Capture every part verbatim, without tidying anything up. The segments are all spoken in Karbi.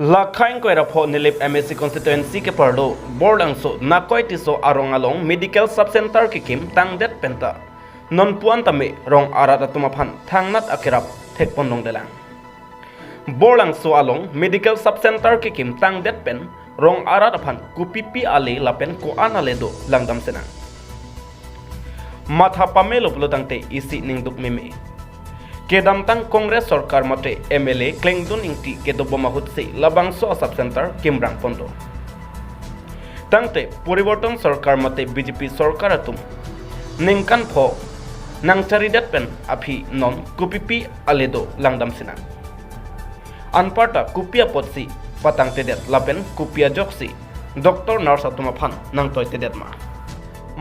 Lakhain koirapho Nilip M A C constituency keparlo Borlangso Nakoi Tisso arong along medical sub center kekim tangdet penta non puan tame rong arat atum aphan thangnat akerap thekpon longlelang. Borlangso along medical sub center kekim tangdet pen rong arat aphan kopipi ale lapen ko-an ale do langdam sinang. Matha pamelo pulo tangte isi ningduk meme. Kedamtang Congress sorkar mate M L A Klengdun Ingti kedobom ahutsi labangso a sub center kimrang pondo. Tangte Poriborton sorkar mate B J P sorkar atum ningkan pho nangcharidet pen aphi non kopipi ale do langdam sinang. Anparta kopi apotsi patangtedet lapen kopi ajoksi doctor nurse atum aphan nangtoitedet ma.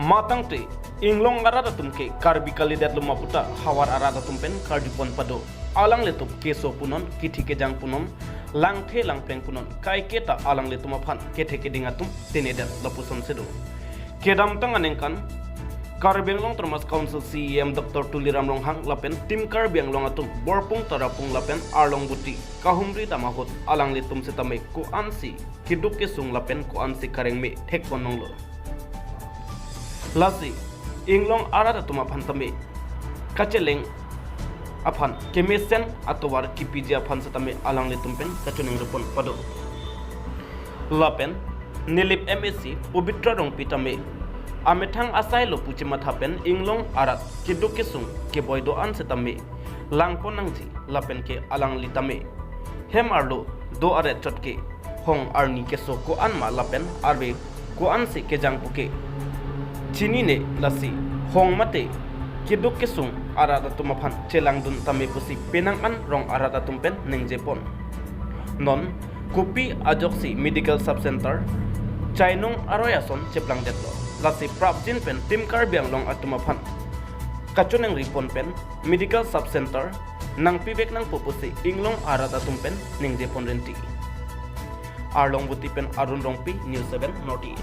Matangte inglong arat atum ke Karbi kalidet loma puta havar arat atum pen karjupon pado. Alanglitum keso punon, kithi kejang punon, langthe langpleng punon, kaiketa alanglitum aphan kethe keding atum tenedet lapuson si do. Kedamtang aningkan Karbi Anglong Autonomous Council C E M Doctor Tuliram Ronghang lapen Team Karbi Anglong atum Borpung Tarapung lapen Arlongbuti kahumri dam ahut alanglitum setame ko-ansi keduk kesung lapen ko-ansi kareng me thekpon longlo. Lasi inglong arat atum aphan tame kacheleng aphan kemesen atovar kipiji aphan setame alanglitum pen kachiningri pon pado. Lapen Nilip M A C Pabitra Rongpi tame amethang asai lo pu chematha pen inglong arat keduk kesung keboi do-an setame langpon nangji lapen ke alangli tame hem arlo do aret chot ke hong arni keso ko-an ma lapen arve ko-ansi kejang puke chinine, lasi hong mate keduk kesung arat atum aphan chelangdun tame pusi penang an rong arat atum pen ningjepon. Non kopi ajoksi medical sub center chainong aroi ason cheplangdetlo. Lasi prapjin pen Team Karbi Anglong atum aphan kachiningri pon pen medical sub center nangpivek nangpo pusi inglong arat atum pen ningjepon rinti. Arlongbuti pen Arun Rongpi, News seven North East.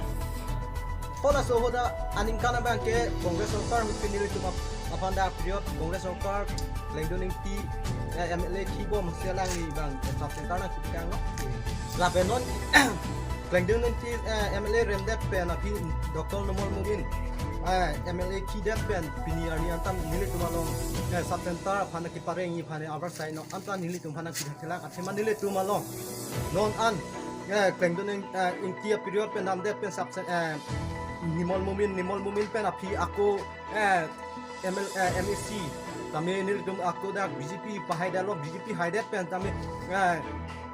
Hala laso ahut aningkan abang ke Congress sorkar mungkin nelitum ap-, aphan dak period Congress sorkar Klengdun Ingti, eh, M L A kibom si alangli abang sub center nangkipikang lo. Lapen non Klengdun Ingti, eh, M L A remdet pen aphi Doctor Numal Momin, eh, M L A kidet pen pini arni anta nelitum along, eh, sub center aphan kiparengji aphan abar sai non anta nelitum aphan kithak thelang athema nelitum along non an, eh, Klengdun Ing-, eh, Ingti a period pen damdet pen sub cen-, eh, Numal Momin, Numal Momin pen aphi ako, eh, M L, eh, M A C tame nelitum ako dak B J P pahaidetlo, B J P haidet pen tame, eh,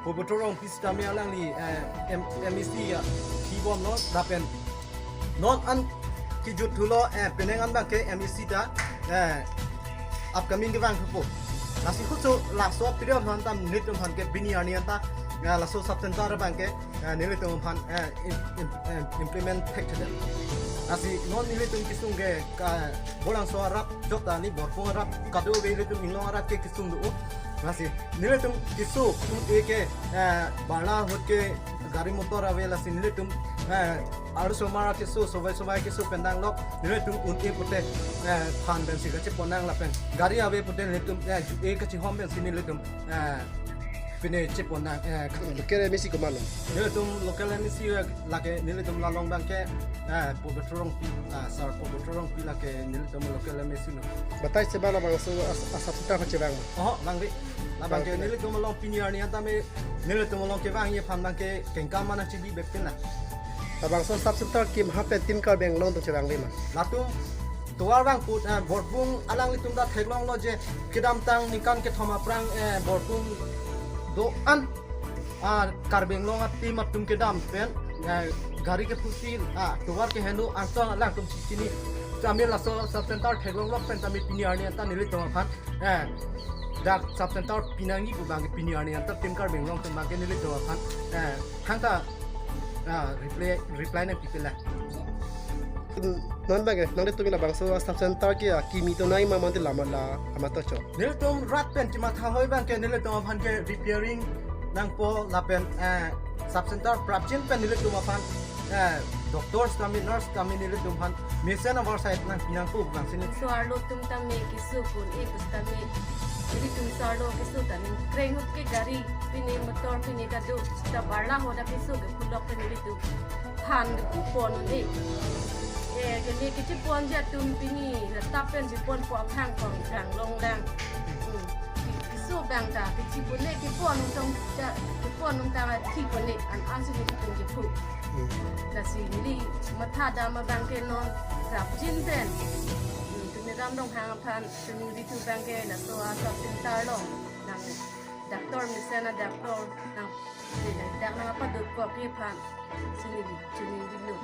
Pabitra Rongpi tame alangli, eh, M-, M A C ya kibomlo lapen non an kijut thulo, eh, penang an abang ke M A C ta, eh, upcoming kevang thupo. Lasi khusu laso period aphan ta nelitum aphan ke pini arni anta, eh, laso sub center abang ke, eh, nelitum aphan, eh, im-, im-, eh, implement thekthedet. Lasi non nelitum kesung ke ka Borlangso arat jokta ni Borpung arat kadokave nelitum inglong arat ke kesung do. Lasi nelitum keso un-e ke, eh, barla ahut ke gari motor ave, lasi nelitum, eh, arloso mar keso, sovai sovai keso pen danglok, nelitum un-e pute, eh, phan pensi kachepon nang lapen gari ave pute nelitum, eh, ju-e kachihom pensi nelitum, eh, pine chepon nang, eh, local M A C komatlo? Nelitum local M A C, eh, lake nelitum la along abang ke, eh, Pabitra Rongpi, ah, sir Pabitra Rongpi lake nelitum local M A C lo. Batai se bang labangso a, a sub center kachevang? Oh, bang dei. Labang ke, bang ke nelitum along pini arni anta me nelitum along kevangji aphan abang ke kengkam mana chibi bepin na. Labangso sub center kim ha pen Team Karbi Anglong atum chevangve ma? Latum tovar abang put, eh, Borpung alanglitum ta theklonglo je kedamtang ningkan kethom aphrang, eh, Borpung do-an, ah, Karbi Anglong a team atum kedam pen, eh, gari kephutin, ah, tovar keheno angsong alangtum chini. Tame laso sub center theklonglo pen tame pini arni anta nelitum aphan, eh, dak sub center pinangji pu abang ke pini arni anta Team Karbi Anglong atum abang ke nelitum aphan, eh, thangta, ah, reply, reply nangpipelang. Non abang ke, nanglitum labangso sub center ke, ah, kimi do nai ma mandi lama la amat cho? Nelitum rat pen kematha hoi abang ke nelitum aphan ke repairing nangpo lapen, eh, sub center prapjin pen nelitum aphan, eh, doctors tame nurse tame nelitum aphan mesen avarsai nangpi nangpo abang si neli. So arlo atum tame keso pon-e pusitame Nelitum sarlo keso ta ningkreng ahut ke gari pine motor pine kado, ta barla ho ta keso ke pulok ke nelitum phan ke pupon un-e. Eh, kene kechiponji atum pini la tapen chiponpo akhang kong kang longdang. Hmm. Keso abang ta kechipone kepon tong ta, kepon tong ta thipone an ansi nelitum kepho. Hmm. Lasi neli matha dam abang ke non rapjin pen. Hmm, tumi Ram Ronghang aphan, tumi ritu abang ke laso asap center along nang doctor mesen a doctor nang, nang dak nang apa dokok aphan. Sini di, sini di lo.